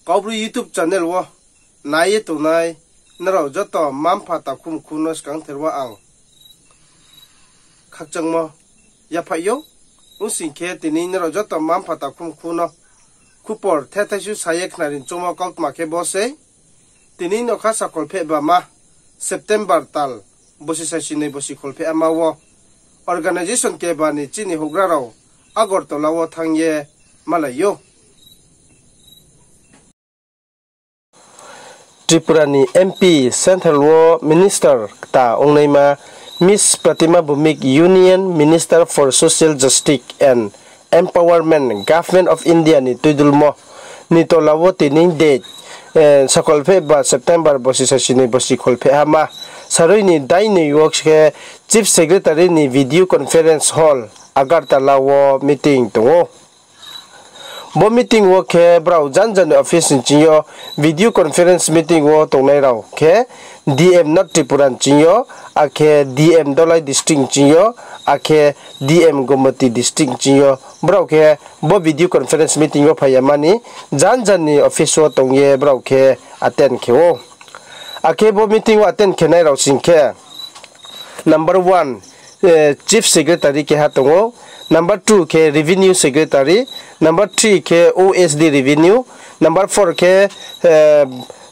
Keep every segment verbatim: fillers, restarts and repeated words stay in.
Kaubru YouTube channel wo nai ye tongnai nrao joto mma-mpha takhu mkhu no skangther wo ang khakchangmo yaphaih ou. Ong sing khe tini nrao joto mma-mpha takhu mkhu no khupor thethaisu sa ye khnari choungmo kautma khe bo sei. Tini nokha sakol phehbama September tal bosi saisinoi bosi kholphehma wo organization keba ni chini houhgra rao Agartala wo thanng ye malai ou. Tripura ni M P, Central wo Minister kta ongnaima Miss Pratima Bhowmik, Union Minister for Social Justice and Empowerment, Government of India ni tuidulmo ni tola wo tini date, eh, sakol phehba September bosi saisinoi bosi kholphehma sarui ni dainoi wo khe Chief Secretary ni Video Conference Hall Agartala wo meeting tong ou. Bo meeting wo khe brao janja ni office ni ching yo video conference meeting wo tongnai rao khe D M North Tripura ni ching yo, akhe D M Dholai district ni ching yo, akhe D M Gomati district ni ching yo. Brao khe bo video conference meeting wo phai ya mani janja ni office wo tong ye brao khe attend khe ou. Akhe bo meeting wo attend khenai rao sing khe, number one, eh, Chief Secretary keha tong ou, number two khe Revenue Secretary, number three khe O S D Revenue, number four khe, eh,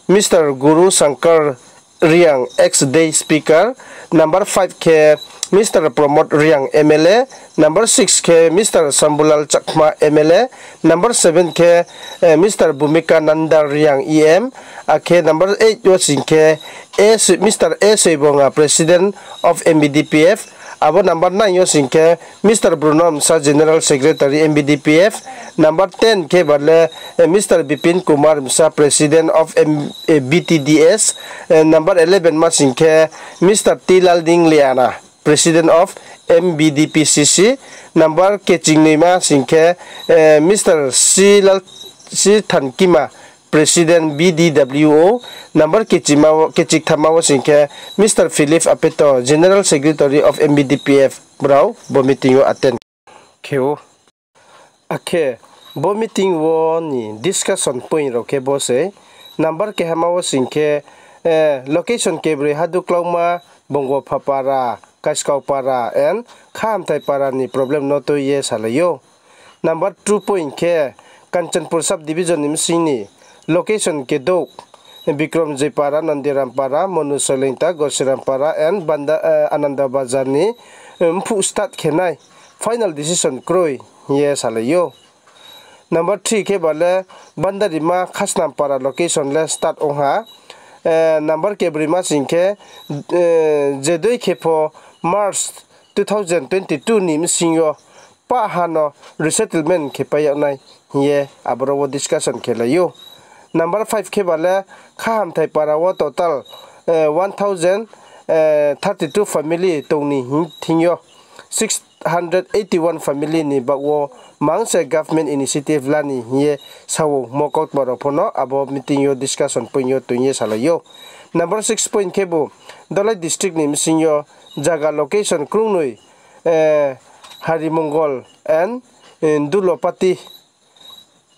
Mister Guru Shankar Reang, ex day speaker, number five khe Mister Pramod Reang, M L A, number six khe Mister Shambhulal Chakma, M L A, number seven khe, eh, Mister Bhumika Nanda Reang, E M, akhe number eight wo sing khe A, Mister A Soibonga, President of M B D P F, abo number nine yo sing khe Mister Bruno Msa, General Secretary M B D P F, number ten khe bale, eh, Mister Bipin Kumar Msa, President of M-, eh, B T D S, eh, number eleven ma sing khe Mister T Lalding Liana, President of M B D P C C, number kechingnoi ma sing khe, eh, Mister C Lal-, C Thankima, President B D W O, number kechima wo, kechiktham ma wo sing khe Mister Philip Apeto, General Secretary of M B D P F, brao bo meeting wo attend khe ou. Akhe bo meeting wo ni discussion point rao khe bo sei. Number kehama wo sing khe, eh, location kebroi Haduklauma, Bongophapara, Kaiskaupara and Khahamthaipara ni problem no tui ye salai ou. Number two point khe Kanchanpur sub division ni bsing ni location kedouh Bikram Joypara, Nandirampara, Monu Soilengta, Gorsirampara and Banda-, eh, Ananda Bazar ni, eh, mphuh start khenai final decision kroi hing ye salai ou. Number three khe bale Bandarima Khasnampara location le start ong ha. Eh, number kebroi ma sing khe, eh, je dei khe pho March two thousand twenty-two ni bsing yo pah ha no resettlement khe pai yag nai hing ye aboro wo discussion khe lai ou. Number five khe bale Khahamthaipara wo total, eh, one thousand thirty-two family tong ni hing thing yo six hundred eighty-one family ni baoh wo mang se government initiative la ni hing ye sa ou mo kautma rao pho no abo meeting yo discussion point yo toing ye salai ou. Number six point khebu Dholai district ni bsing yo zaga location krungnoi, eh, Harimongol and, eh, Dulopati,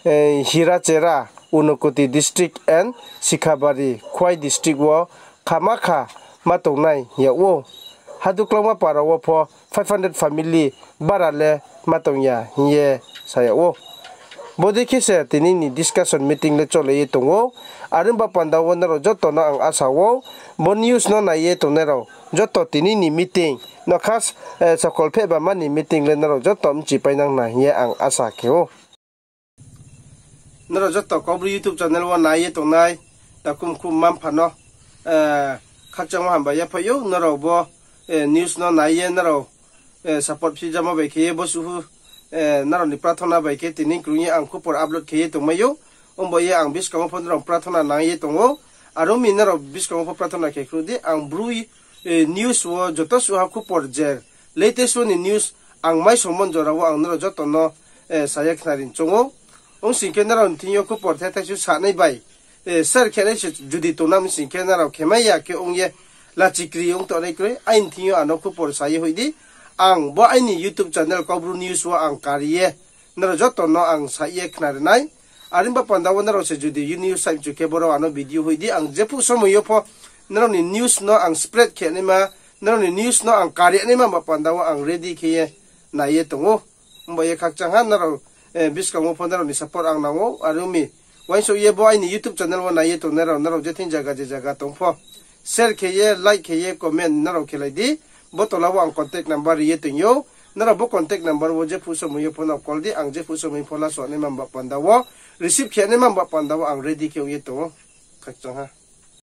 eh, Hirachera, Unakoti district and Sikhabari, Khwai district wo khamakha ma tongnai yag ou. Haduklauma para wo pho five hundred family bara le ma tong ya hing ye sa yag ou. Bodei khe se tini ni discussion meeting le cholai ye tong ou. Are ong ba panda wo nrao joto no ang asa ou, bo news no nai ye tongnai rao joto tini ni meeting no khas, eh, sakol phehbama ni meeting le nrao joto mchipainang na hing ye ang asa khe ou. Nrao joto Kaubru YouTube channel wo nai ye tongnai takhu mkhu mma mpha no, eh, khakchangmo hambai yaphaih ou. Nrao bo, eh, news no nai ye nrao, eh, support phi jamo bai khe ye bo suhu, eh, nrao ni prathona bai khe tini krung ye ang khupor upload khe ye tongmai ou. Ongba ye ang buskang wo pho nrao prathona nang ye tong ou. Aro mi nrao buskang wo pho prathona khe khruh di, ang Bru, eh, news wo joto suha khupor je latest wo ni news ang mai songmon jora wo ang nrao joto no, eh, sa ye khnari choung ou. Ong sing khe nrao ni thing yo khupor thethaisu sanai bai, eh, share khe nai se judi tongnang sing khe nrao khemai ya khe ong ye lachikri ong tongnai kroi, aini thing yo ano khupor sa ye hoih di. Ang bo aini YouTube channel Kaubru News wo ang kari ye nrao joto no ang sa ye khnari nai. Are ba panda wo nrao se jodi uni yo saimchu khe brao ano video hoih di, ang jephuh somoi yo pho nrao ni news no ang spread khe naima, nrao ni news no ang kari naima ba panda wo ang ready khe ye nai ye tong ou. Himba ye khakchang ha nrao, eh, buskang wo pho nrao ni support ang nang ou, are ong mi. Uaingsouh ye bo aini YouTube channel wo nai ye tongnai rao, nrao je thing zaga je zaga tong pho, share khe ye, like khe ye, comment nrao khelai di. Bo tola wo ang contact number ri ye tong ou. Nrao bo contact number wo jephuh somoi yo pho no call di, ang jephuh somoi pho laso naima ba panda wo receive khe naima ba panda wo ang ready khe ong ye tong ou. Khakchang ha.